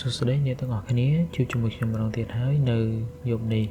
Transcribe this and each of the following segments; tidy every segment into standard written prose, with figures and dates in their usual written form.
សួស្តីអ្នកទាំងអស់គ្នាជួបជាមួយខ្ញុំម្ដងទៀតហើយនៅយប់នេះ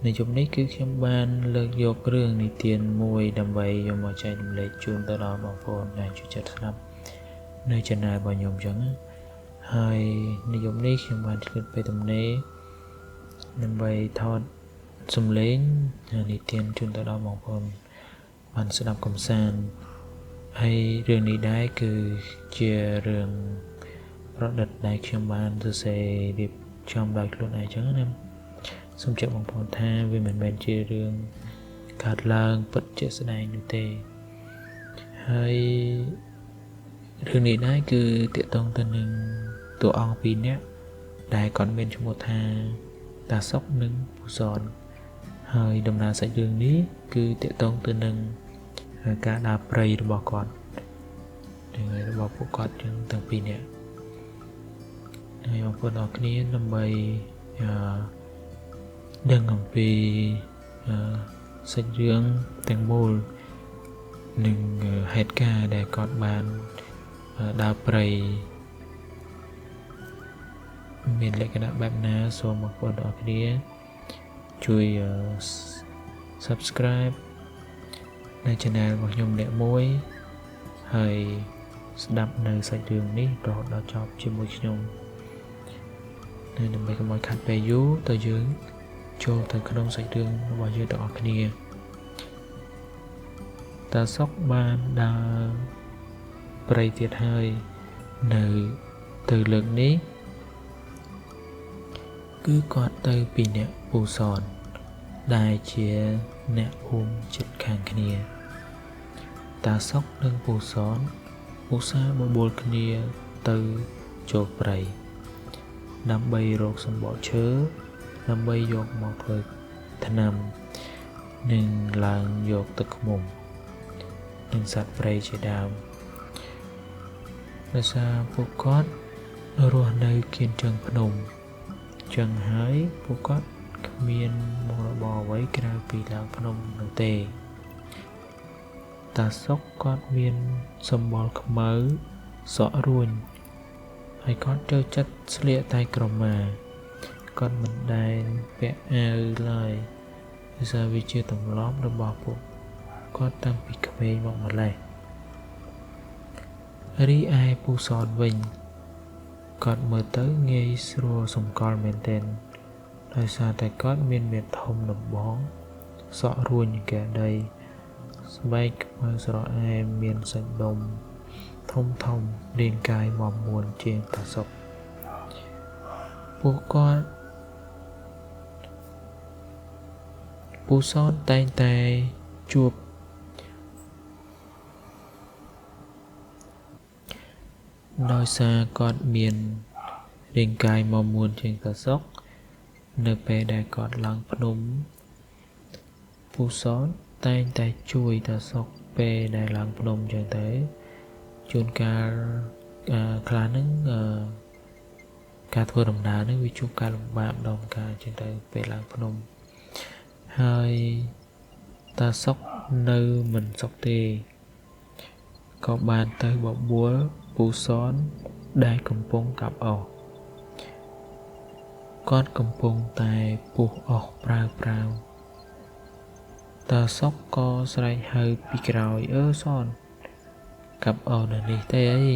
នៅយប់នេះគឺខ្ញុំបានលើកយករឿងនិទានមួយដើម្បីយកមកចែករំលែកជូនទៅដល់បងប្អូនដែលចូលចិត្តស្ដាប់នៅ Channel របស់ខ្ញុំចឹងណាហើយនៅយប់នេះខ្ញុំបានឆ្លៀតពេលទំនេរដើម្បីថតសំឡេងនិទានជូនទៅដល់បងប្អូនបានស្ដាប់កម្សាន្តហើយរឿងនេះដែរគឺជារឿងប្រឌិតដែលខ្ញុំបានសរសេររៀបចំដោយខ្លួនឯងចឹងណាសូមជម្រាបបងប្អូនថាវាមិនមែនជារឿងកើតឡើងពិតជាក់ស្ដែងនោះទេហើយរឿងនេះដែរគឺទាក់ទងទៅនឹងតួអង្គពីរនាក់ដែលគាត់មានឈ្មោះថាតាសុកនិងពូសនហើយដំណើរសាច់រឿងនេះគឺទាក់ទងទៅនឹងការដើរព្រៃរបស់គាត់និងរបស់ពួកគាត់ចឹងទាំងពីរនាក់ហើយបងប្អូនអរគ្នាដើម្បីដឹងអំពីសាច់រឿងទាំងមូលនិងហេតុការណ៍ដែលគាត់បានដើរព្រៃមានលក្ខណៈបែបណាសូមបងប្អូនអរគ្នាជួយ Subscribe នៅ Channel របស់ខ្ញុំម្នាក់មួយហើយស្ដាប់នៅសាច់រឿងនេះរហូតដល់ចប់ជាមួយខ្ញុំដើម្បីកុំឲ្យខាត់ពេលយូរទៅយើងចូលទៅក្នុងសាច់រឿងរបស់យើងទាំងអស់គ្នាតាសុកបានដើរព្រៃទៀតហើយនៅទៅលើកនេះគឺគាត់ទៅពីអ្នកពូសនដែលជាអ្នកភូមិជិតខាងគ្នាតាសុកនិងពូសនឧស្សាហ៍បបួលគ្នាទៅចូលព្រៃដើម្បីរកសម្បកឈើដើម្បីយកមកធ្វើថ្នាំនិងឡើងយកទឹកឃ្មុំនិងសត្វព្រៃជាដើមដោយសារពួកគាត់រស់នៅគៀនជើងភ្នំចឹងហើយពួកគាត់គ្មានមុខរបរអ្វីក្រៅពីឡើងភ្នំនោះទេតាសុកគាត់មានសម្បុរខ្មៅសក់រួញហើយគាត់ចូលចិត្តស្លៀកតែក្រមាគាត់មិនដែលពាក់អាវឡើយដោយសារវាជាទម្លាប់របស់ពួកគាត់តាំងពីក្មេងមកម្ល៉េះរីឯពូសនវិញគាត់មើលទៅងាយស្រួលសម្គាល់មែនទែនដោយសារតែគាត់មានមាឌធំដំបងសក់រួញកែដីស្បែកខ្មៅស្រអែមមានសាច់ដុំធំធំរាងកាយមាំមួនជាងតាសុកពួកគាត់ពូសនតែងតែជួបដោយសារគាត់មានរាងកាយមាំមួនជាងតាសុកនៅពេលដែលគាត់ឡើងភ្នំពូសនតែងតែជួយតាសុកពេលដែលឡើងភ្នំចឹងទៅជួនកាលខ្លះហ្នឹងការធ្វើដំណើរហ្នឹងវាជួបការលំបាកម្ដងកាលចឹងទៅពេលឡើងភ្នំហើយតាសុកនៅមិនសុខទេក៏បានទៅបបួលពូសនដែលកំពុងកាប់អស់គាត់កំពុងតែពុះអស់ប្រាវប្រាវតាសុកក៏ស្រែកហៅពីក្រោយអឺសនកាប់អស់នៅនេះទេអី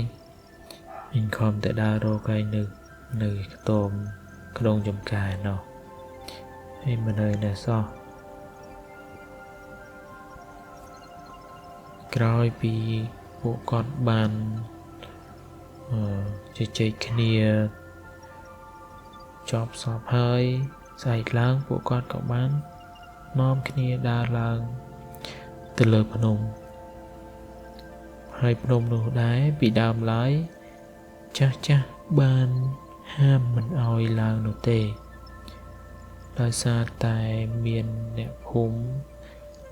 អញខំតែដើររកឯងនៅខ្ទមក្នុងចំការណោះហើយមិននៅណែសោះក្រោយពីពួកគាត់បានជជែកគ្នាចប់សពហើយស្អែកឡើងពួកគាត់ក៏បាននាំគ្នាដើរឡើងទៅលើភ្នំហើយភ្នំនោះដែរពីដើមឡើយចាស់ចាស់បានហាមមិនឲ្យឡើងនោះទេដោយសារតែមានអ្នកភូមិ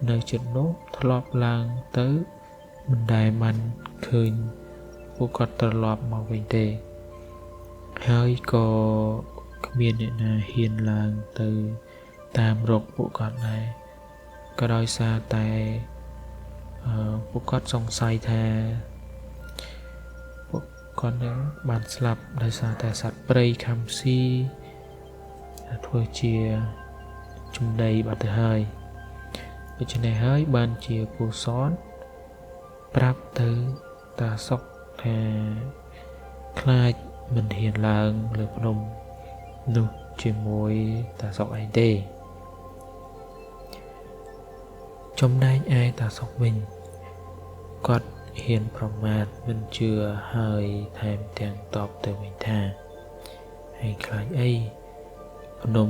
នៅជិតនោះធ្លាប់ឡើងទៅមិនដែលបានឃើញពួកគាត់ត្រឡប់មកវិញទេហើយក៏គ្មានអ្នកណាហ៊ានឡើងទៅតាមរកពួកគាត់ដែរក៏ដោយសារតែពួកគាត់សង្ស័យថាពួក គាត់នឹងបានស្លាប់ដោយសារតែសត្វព្រៃខំស៊ីធ្វើជាចំណីបាត់ទៅហើយដូច្នេះហើយបានជាពូសនប្រាប់ទៅតាសុកថាខ្លាចមិនហ៊ានឡើងលើភ្នំនោះជាមួយតាសុកឯងទេចំណែកឯតាសុកវិញគាត់ហ៊ានប្រមាថមិនជឿហើយថែមទាំងតបទៅវិញថាហើយខ្លាចអីភ្នំ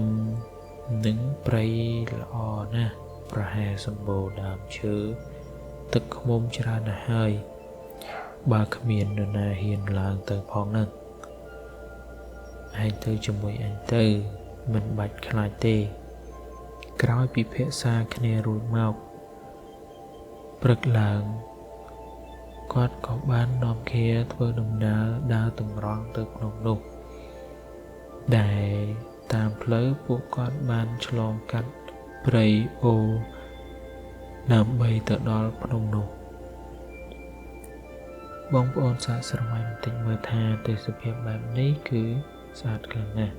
នឹងព្រៃល្អណាស់ប្រហែលសម្បូរដើមឈើទឹកឃ្មុំច្រើនណាស់ហើយបើគ្មាននរណាហ៊ានឡើងទៅផងហ្នឹងឯងទៅជាមួយអញទៅមិនបាច់ខ្លាចទេក្រោយពិភាក្សាគ្នារួចមកព្រឹកឡើងគាត់ក៏បាននាំគ្នាធ្វើដំណើរដើរតម្រង់ទៅភ្នំនោះដែលតាមផ្លូវពួកគាត់បានឆ្លងកាត់ព្រៃអូរដើម្បីទៅដល់ភ្នំនោះបងប្អូនសាកស្រមៃបន្តិចមើលថាទេសភាពបែបនេះគឺស្អាតខ្លាំងណាស់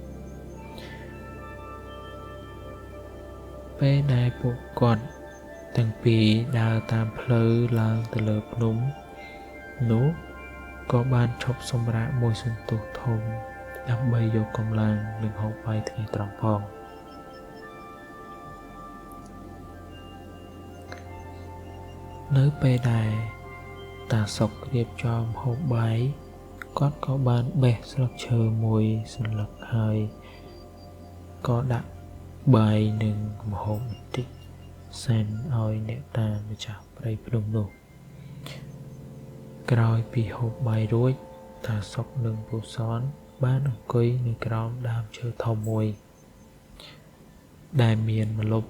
ពេលដែលពួកគាត់ទាំងពីរដើរតាមផ្លូវឡើងទៅលើភ្នំនោះក៏បានឈប់សម្រាកមួយសន្ទុះធំដើម្បីយកកម្លាំងនិងហូបបាយថ្ងៃត្រង់ផងនៅពេលដែលតាសុករៀបចំហូបបាយគាត់ក៏បានបេះស្លឹកឈើមួយសន្លឹកហើយក៏ដាក់បាយនិងម្ហូបបន្តិចសែនឲ្យអ្នកតាម្ចាស់ព្រៃភ្នំនោះក្រោយពីហូបបាយរួចតាសុកនិងពូសនបានអង្គុយនៅក្រោមដើមឈើធំមួយដែលមានម្លប់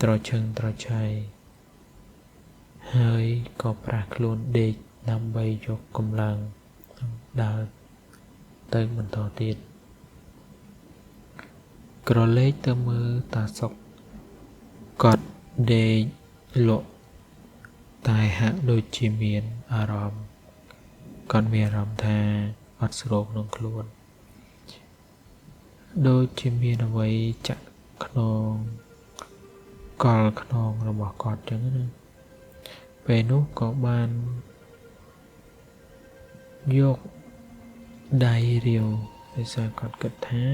ត្រឈឹងត្រឆៃហើយក៏ប្រាស់ខ្លួនដេកដើម្បីយកកម្លាំងដើរទៅបន្តទៀតក្រឡេកទៅមើលតាសុកគាត់ដេកលក់តែហាក់ដូចជាមានអារម្មណ៍គាត់មានអារម្មណ៍ថាអត់ស្រួលក្នុងខ្លួនដូចជាមានអ្វីចាក់ខ្នងកលខ្នងរបស់គាត់ចឹងណាពេលនោះក៏បានយកដៃរាវដោយសារគាត់គិតថា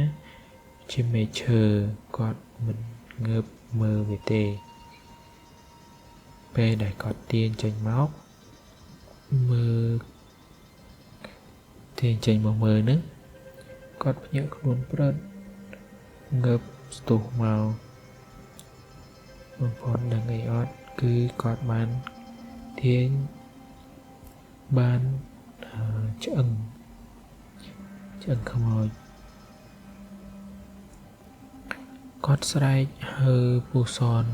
ជាមេឈើគាត់មិនងើបមើលវាទេពេលដែលគាត់ទាញចេញមកមើលទាញចេញមកមើលហ្នឹងគាត់ភ្ញាក់ខ្លួនព្រឹតងើបស្ទុះមកបងប្អូនដឹងអីអត់គឺគាត់បានទាញបានឆ្អឹងខ្មោចគាត់ស្រែកហើពូសន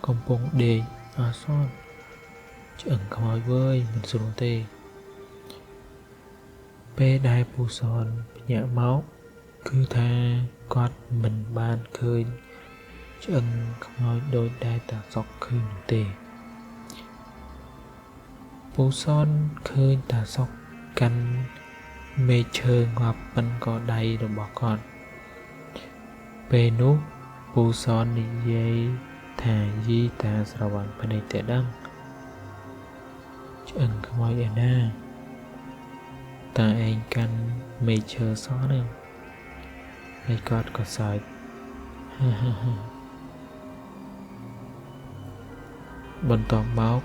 កំពុងដេកអសនឆ្អឹងខ្មោចវើយមិនស្រួលទេពេលដែលពូសនភ្ញាក់មកគឺថាគាត់មិនបានឃើញឆ្អឹងខ្មោចដូចដែលតាសុកឃើញនោះទេពូសនឃើញតាសុកកាន់មេឈើងាប់ប៉ុនកដៃរបស់គាត់ពេលនោះពូសននិយាយថាយីតាស្រវឹងភ្នែកតែដឹងឆ្អឹងខ្មោចឯណាតាឯងកាន់មេឈើសោះហ្នឹងហើយគាត់ក៏សើចបន្ទាប់មក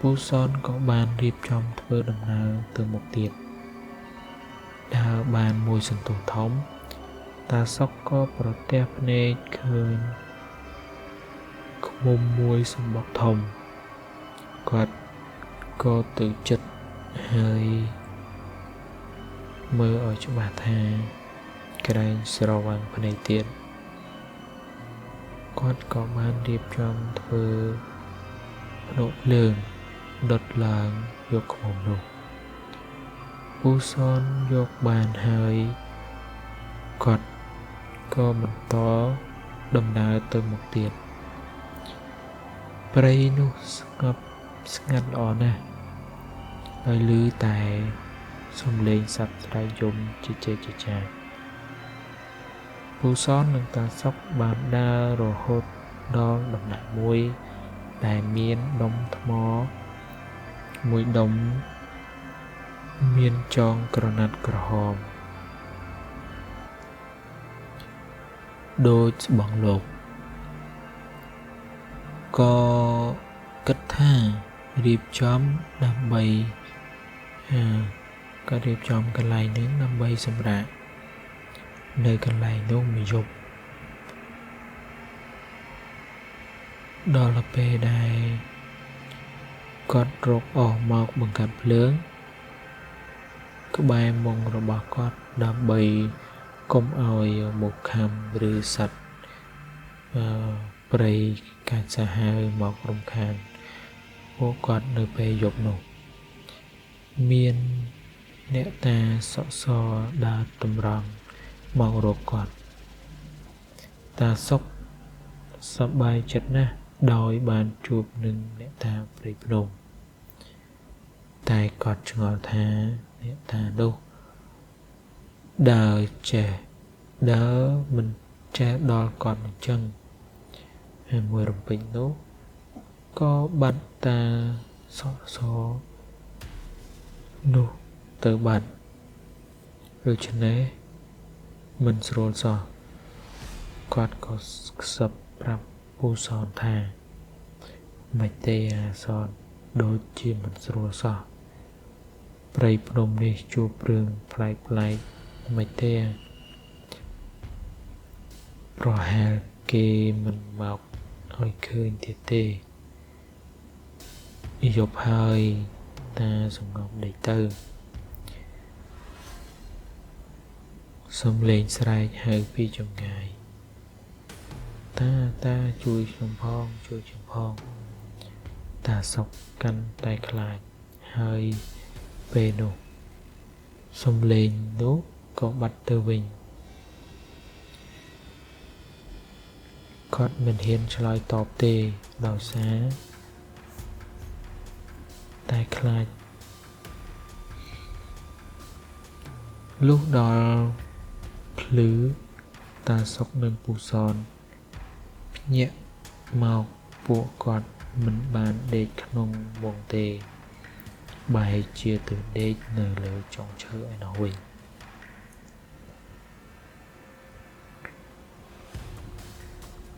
ពូសនក៏បានរៀបចំធ្វើដំណើរទៅមុខទៀតដើរបានមួយសន្ទុះធំតាសុកក៏ប្រទះភ្នែកឃើញឃ្មុំមួយសម្បុកធំគាត់ក៏ទៅចិត្តហើយមើលឲ្យច្បាស់ថាក្រែងស្រវាំងភ្នែកទៀតគាត់ក៏បានរៀបចំធ្វើភ្នក់ភ្លើងដុតឡើងយកឃ្មុំនោះពូសនយកបានហើយគាត់ក៏បន្តដំណើរទៅមុខទៀតព្រៃនោះស្ងប់ស្ងាត់ល្អណាស់ ដោយឮតែសំឡេងសត្វស្រែកយំជាចេកជាចាពូសននិងតាសុកបានដើររហូតដល់ដំណាក់មួយដែលមានដុំថ្មមួយដុំមានចងក្រណាត់ក្រហមដូចស្បង់លោកក៏គិតថារៀបចំដើម្បីក៏រៀបចំកន្លែងនឹងដើម្បីសម្រាកនៅកន្លែងនោះមួយយប់ដល់ពេលដែលគាត់រកអស់មកបង្កាត់ភ្លើងក្បែរមុងរបស់គាត់ដើម្បីកុំឲ្យមូសខាំឬសត្វព្រៃកាចសាហាវមករំខានពួកគាត់នៅពេលយប់នោះមានអ្នកតាសក់សដើរតម្រង់មករកគាត់តាសុកសប្បាយចិត្តណាស់ដោយបានជួបនឹងអ្នកតាព្រៃភ្នំតែគាត់ឆ្ងល់ថាអ្នកតានោះដើរចេះដើរមិនចេះដល់គាត់អញ្ចឹងហើយមួយរំពេចនោះក៏បាត់តាសក់សនោះទៅបាត់ដូច្នេះមិនស្រួលសោះគាត់ក៏ខ្សឹបប្រាប់ពូសនថាមិនទេអាសនដូចជាមិនស្រួលសោះព្រៃភ្នំនេះជួបរឿងប្លែកៗមិនទេប្រហែលគេមិនមកឲ្យឃើញទៀតទេយប់ហើយតាសង្ងំដេកទៅសំលេងស្រែកហៅពីចម្ងាយតាតាជួយខ្ញុំផងជួយខ្ញុំផងតាសុកកាន់តែខ្លាចហើយពេលនោះសំលេងនោះក៏បាត់ទៅវិញគាត់មិនហ៊ានឆ្លើយតបទេដោយសារតែខ្លាចលុះដល់ភ្លឺតាសុកនិងពូសនភ្ញាក់មកពួកគាត់មិនបានដេកក្នុងមុងទេបែរជាទៅដេកនៅលើចុងឈើឯណោះវិញ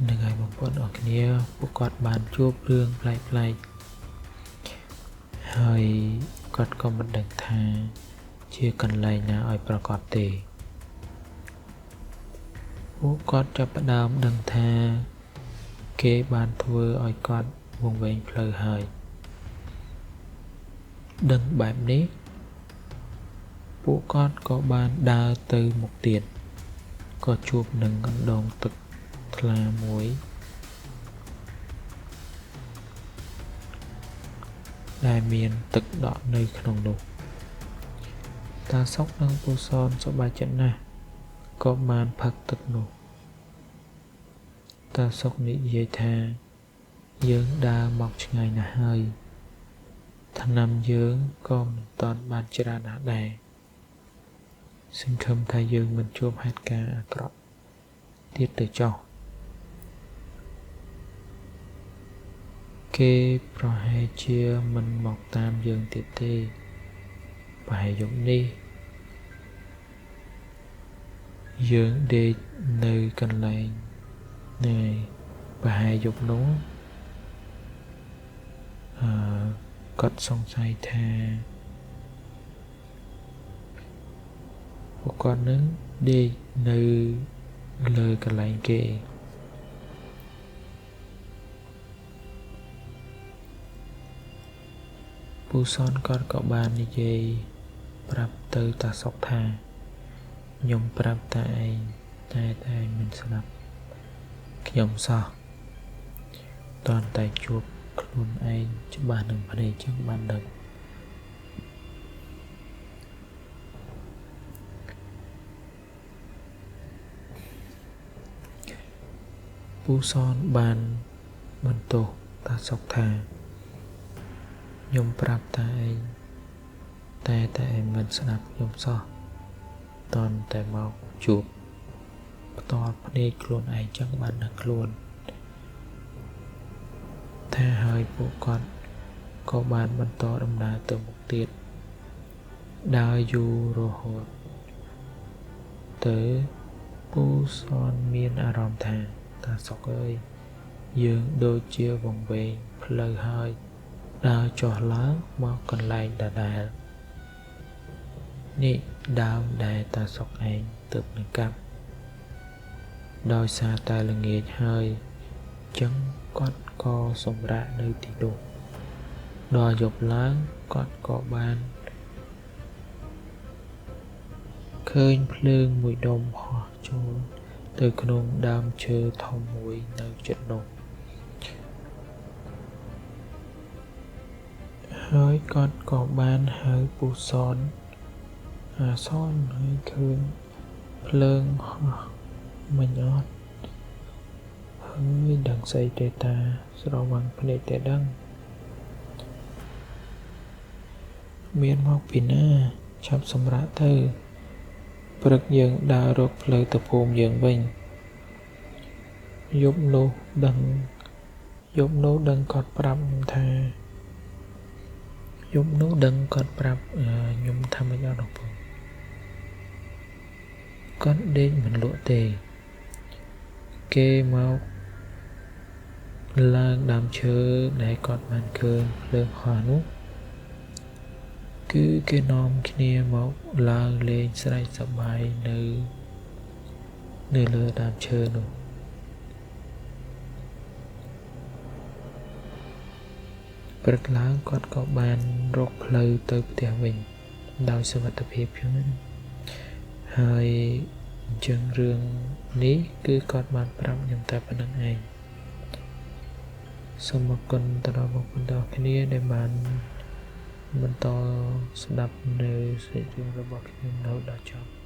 នឹងហើយបងប្អូនអរគ្នាពួកគាត់បានជួបរឿងប្លែកៗហើយគាត់ក៏មិនដឹងថាជាកន្លែងណាឲ្យប្រកបទេពួកគាត់ចាប់ផ្ដើមដឹងថាគេបានធ្វើឲ្យគាត់វង្វេងផ្លូវហើយដឹងបែបនេះពួកគាត់ក៏បានដើរទៅមុខទៀតក៏ជួបនឹងអណ្ដូងទឹកថ្លាមួយដែលមានទឹកដក់នៅក្នុងនោះតាសុកនិងពូសនសប្បាយចិត្តណាស់ក៏បានផឹកទឹកនោះតាសុកនិយាយថាយើងដើរមកឆ្ងាយណាស់ហើយថ្នាំយើងក៏មិនទាន់បានច្រើនណាស់ដែរសង្ឃឹមថាយើងមិនជួបហេតុការណ៍អាក្រក់ទៀតទៅចុះគេប្រហែលជាមិនមកតាមយើងទៀតទេប្រហែលយប់នេះយើងដេកនៅកន្លែងនេះប្រហែលយប់នោះគាត់សង្ស័យថាពួកគាត់នឹងដេកនៅលើកន្លែងគេពូសនគាត់ក៏បាននិយាយប្រាប់ទៅតាសុកថាខ្ញុំប្រាប់តាឯងតែឯងមិនស្ដាប់ខ្ញុំសោះតន់តែជួបខ្លួនឯងច្បាស់នឹងភ្នែកចឹងបានដឹងពូសនបានបន្ទោសតាសុកថាខ្ញុំប្រាប់តាឯង តែមិនស្ដាប់ខ្ញុំសោះតន់តែមកជួបផ្ទាល់ភ្នែកខ្លួនឯងចឹងបានដឹងខ្លួនថាហើយពួកគាត់ក៏បានបន្តដំណើរទៅមុខទៀតដើរយូររហូតទៅពូសនមានអារម្មណ៍ថាតាសុកអើយយើងដូចជាវង្វេងផ្លូវហើយដើរចុះឡើងមកកន្លែងដដែលនេះដើមដែលតាសុកឯងទើបនឹងកាប់ដោយសារតែល្ងាចហើយចឹងគាត់ក៏សម្រាកនៅទីនោះដល់យប់ឡើងគាត់ក៏បានឃើញភ្លើងមួយដុំហោះចូលទៅក្នុងដើមឈើធំមួយនៅជិតនោះហើយគាត់ក៏បានហៅពូសនអាសនហើយឃើញភ្លើងហោះមិញអត់ហើយដឹងស្អីទេតាស្រវាំងភ្នែកតែដឹងមានមកពីណាឆាប់សម្រាកទៅព្រឹកយើងដើររកផ្លូវទៅភូមិយើងវិញយប់នោះដឹងគាត់ប្រាប់ខ្ញុំថាយប់នោះដឹងគាត់ប្រាប់ខ្ញុំថាមិនអត់បងគាត់ដេកមិនលក់ទេគេមកឡើងដើមឈើដែលគាត់បានឃើញភ្លើងហោះនោះគឺគេនាំគ្នាមកឡើងលេងស្រែកសប្បាយនៅលើដើមឈើនោះព្រឹកឡើងគាត់ក៏បានរកផ្លូវទៅផ្ទះវិញដោយសុវត្ថិភាពចឹងណាហើយអញ្ចឹងរឿងនេះគឺគាត់បានប្រាប់ខ្ញុំតែប៉ុណ្្នឹងឯងសូមអរគុណទៅដល់បងប្អូនទាំងអស់គ្នាដែលបានបន្តស្ដាប់នៅសាច់រឿងរបស់ខ្ញុំនៅដល់ចប់។